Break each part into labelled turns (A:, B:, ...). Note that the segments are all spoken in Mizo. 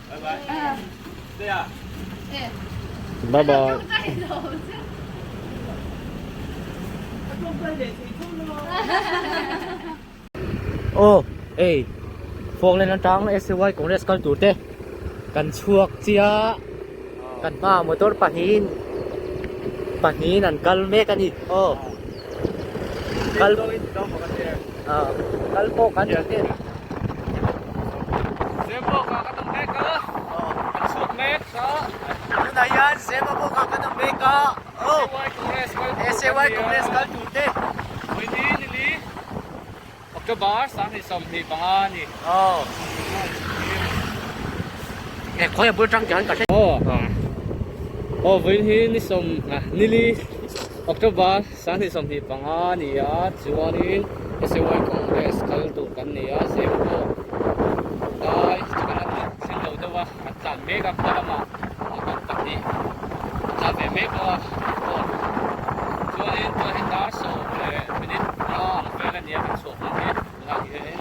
A: Bye bye. Aw ei Falkland atang SAY Congress kal tur te kan chhuak chiah kan hmaah motor pahnihin pahnihin an kal mek a ni aw kal kal pawh kan tha hnem. Tunah hian Zemabawk ah kan awm mek a aw SAY Congress kal tur te.
B: October 2025 a ni.
A: Aw. E khawi a bul tang hian ka hre.
B: Aw. Aw vawiin hi ni sawm nili October 2025 a ni a chuanin SAY Congress kal tur kan ni a Zemabawk lai chu kan la thleng lo deuh a kan tlan mek a khua lamah motor pahnih a tlan ve mek bawk a aw chuanin tunah hian dar sawm leh minute nga ang vel a nia kan chhuah hun hi tunah hianin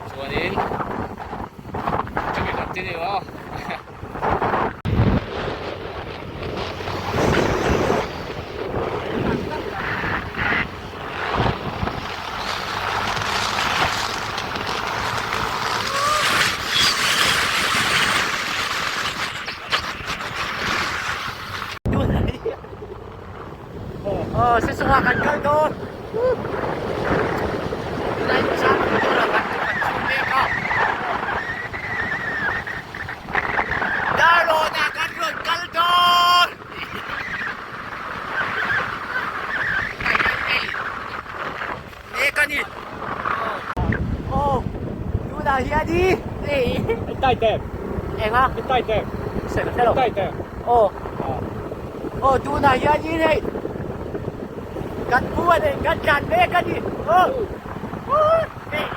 B: chuanin chumi continue aw.
A: Aw se chungah kan kal dawn tunah in chang motor ah kan kan chhung mek a Darlawn ah kan rawn kal dawn mek a ni aw tunah hian i eng a aw aw tunah hian i hei kan pu a nei kan tlan mek a ni aw hei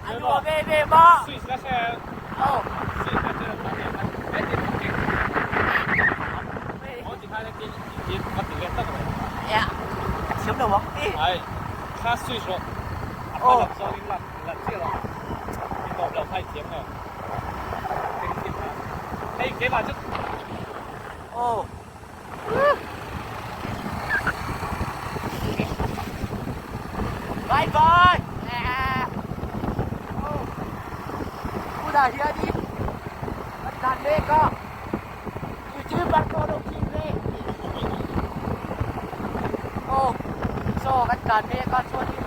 A: a nuam em em a aw a thiam lo ang ti aw aw Bye bye. Tunah hianin kan tlan mek a, youtuber pawh lo thin ve. Aw chaw kan tlan mek a chuanin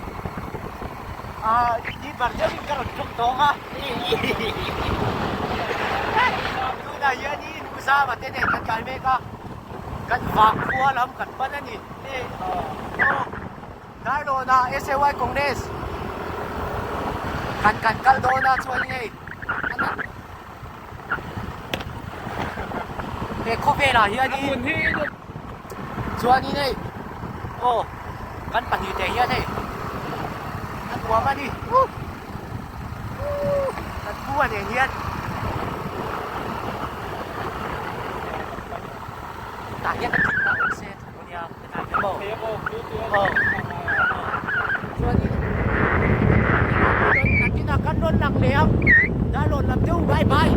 A: ah youtuber deuhin ka rawn tawng tawng a. Tunah hianin U Zama te nen kan tlan mek a. Kan vang khua lam kan pan a ni. Aw Darlawn ah SAY Congress kan kan kal dawn a chuan hei he khawvel ah hian in chuan in hei aw kan pahnih te hian hei a nuam a ni kan pu a nen hian. Tah hian a thutna awm se tho ania hetlai hi maw aw chuanin nakinah kan rawn lang leh ang Darlawn lam deuh bye bye.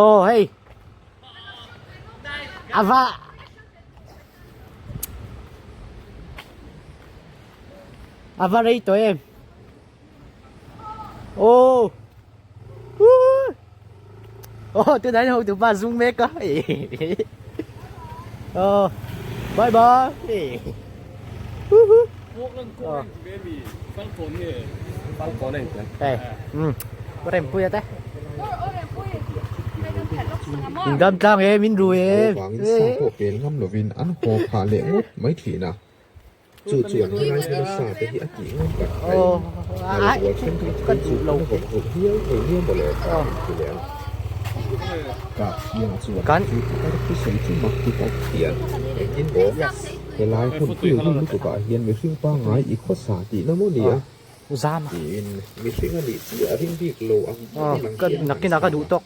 A: Aw hei ava ava rei tawh em. Aw Woo Aw tunah hian hotu pa zung mek a Aw Bye bye Woohoo Hey um Rempuia te Dam tlang em in rui em
C: Vangin sa pawh pel ngam lovin an haw phah leh ngawt mai thin a. Chu chuan helai hmuna sa te hi a tih ngam tak thei. Nal rual thenkhat phei chu an vawk ruk hial thei nia maw le a inti leh a. Kah thiang chuan chu putar thusawi chu mak ti tak hian engtin maw helai hmun pui rin lutuk ah hian mihring pangngai i khawsa tihna maw nia tiin mihring a nih chiah a ring bik lo ang bawk a lang hian a han chhang a.